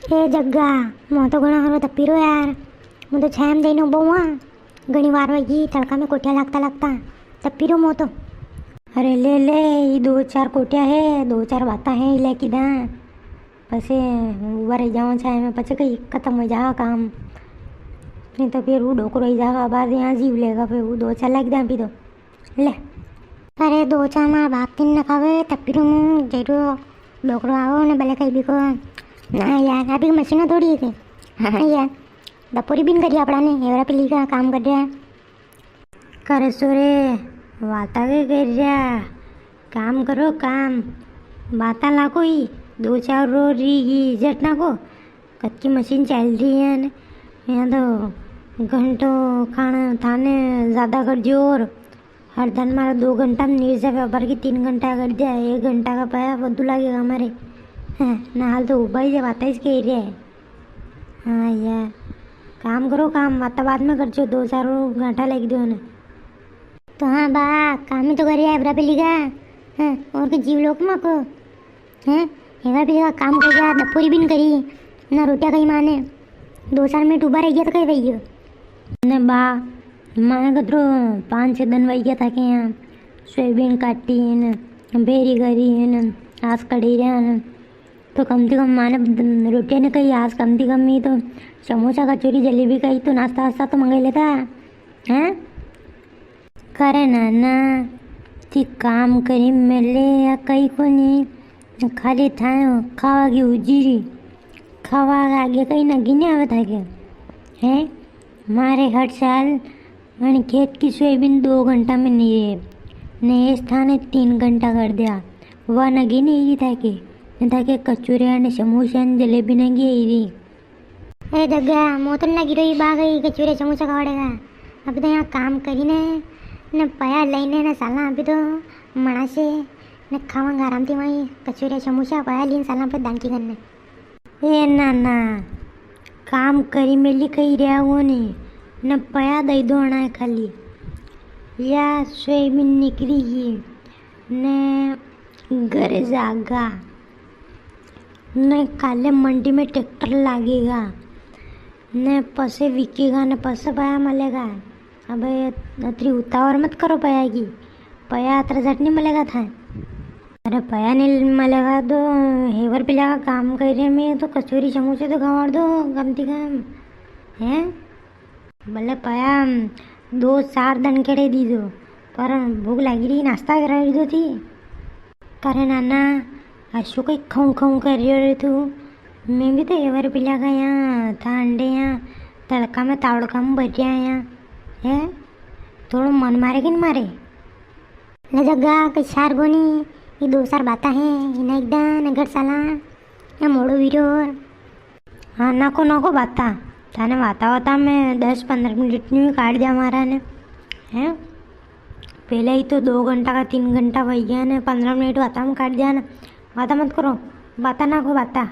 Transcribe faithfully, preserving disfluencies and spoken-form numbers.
ए जग्गा, मो तो घणो हरो तपी रो यार। मु तो छाया में जइने उबो हुआ। घणी वार वई गी तड़का में कोटिया लागता लागता। तपी रो मो तो। अरे ले ले, ई दो चार कोटिया है, दो चार बाता है, ई ले की दा। पसे उबा रही जावा छाया में, पछे कई खत्म हो जावा काम। नी तो फिर वो डोकरो ही जावा, बाद यहाँ जीव लेगा, फिर वो दो चार लाग दा पी दो। ले। अरे दो चार मारा बाप तीन न खावे, तपी रो मु, जेडो डोकरो आओ ने भले कई भी को। ना यार, अभी मशीन थोड़ी है। हाँ यार, बपोरी बिन करी आपड़ा ने, एवरा पिली का काम कर रहा है। करे सोरे, वाता के कर रहा, काम करो काम। बाता लाको ही, दो चार रो री ही जट ना को। कद की मशीन चल रही है ने, यहाँ तो घंटों खाना थाने ज्यादा कर जोर। हर दन मारा दो घंटा में नीर जावे, अबर की तीन घंटा कर दिया, एक घंटा का पया वदू लागेगा मारे। हैं, ना हाल तो उबा ही जे वाता ही कह रहा है। हाँ यार, काम करो काम, वाता बाद में कर जो, दो चार और घंटा लग दो ने। तो हाँ बा, काम ही तो कर रहा है, बराबर लिखा। हैं, और के जीव लोग मा को। हैं, एवा भी का काम कर गया, बपोरी बिन करी, ना रोटियां कई माने। दो चार मिनट उबा रह गया तो कई वई गयो। ने बा, माने कतरो पाँच छह दिन वई गया था के यहाँ सोयाबीन काटी ने, बेरी करी ने, आस कड़ी रहा ने। तो कम से कम माने रोटियां ने कई, आस कम से कम ही तो समोसा, कचौरी, जलेबी कई तो नाश्ता वास्ता तो मंगाई लेता, हैं? करे नाना, ती काम करी मेले या कई कोनी, खाली थायो खावा की उजीरी, खावा के आगे कई नगी नी आवे थाके, हैं? मारे हर साल अन खेत की सोयाबीन दो घंटा में नी रे, ने इस थाने तीन घंटा कर दिया, वा नगी नी री थाके, ने थाके कचौरिया ने समोसा ने जलेबी नगी आई री। ए जग्गा, मोतन लगी रही बा गई कचौरे समोसा खवाड़ेगा। अभी तो यहाँ काम करी ने, ने पया लईने ने साला अभी तो मना से, ने खावांगा आराम थी वहीं कचौरे समोसा पया लीन साला पे दानकी करने। ए ना ना, काम करी मेली कही रहा वो ने, ने पया दई दो अणा है खाली। या सोयाबीन निकली गई, ने घरे जागा। ने काले मंडी में ट्रैक्टर लागेगा, ने पसे विकेगा, ने पसे पया मलेगा। अबे अतरी उतावल मत करो पया की, पया अतरा झट नी मलेगा था। अरे पया नी मलेगा तो हेवर पिला का काम कर रहे, मैं तो कचौरी समोसे तो खवाड़ दो कम से कम, हैं? भले पया दो चार दन केड़े दीजो, पर भूख लागी री, नाश्ता करा दीजो थी। करे नाना, अशो कई खाऊं खाऊं कर रियो रे तू? मैं भी तो एवर पिला का यहाँ था अंडे यहाँ तड़का में तावड़का में भर रिया यहाँ, हैं? थोड़ो मन मारे कि न मारे? ले जग्गा, कई सार कोनी, ये दो चार बाता है, इन्हें एक दन घर साला, या मोड़ो वीरो। हाँ, नाको, नाको बाता। थाने वाता वाता में दस पन्द्रह मिनट नी काट दिया मारा ने। हैं? पहले ही तो दो घंटा का तीन घंटा वई गया ने, पन्द्रह मिनट वाता में काट दिया ने। वाता मत करो, बाता नाको बाता।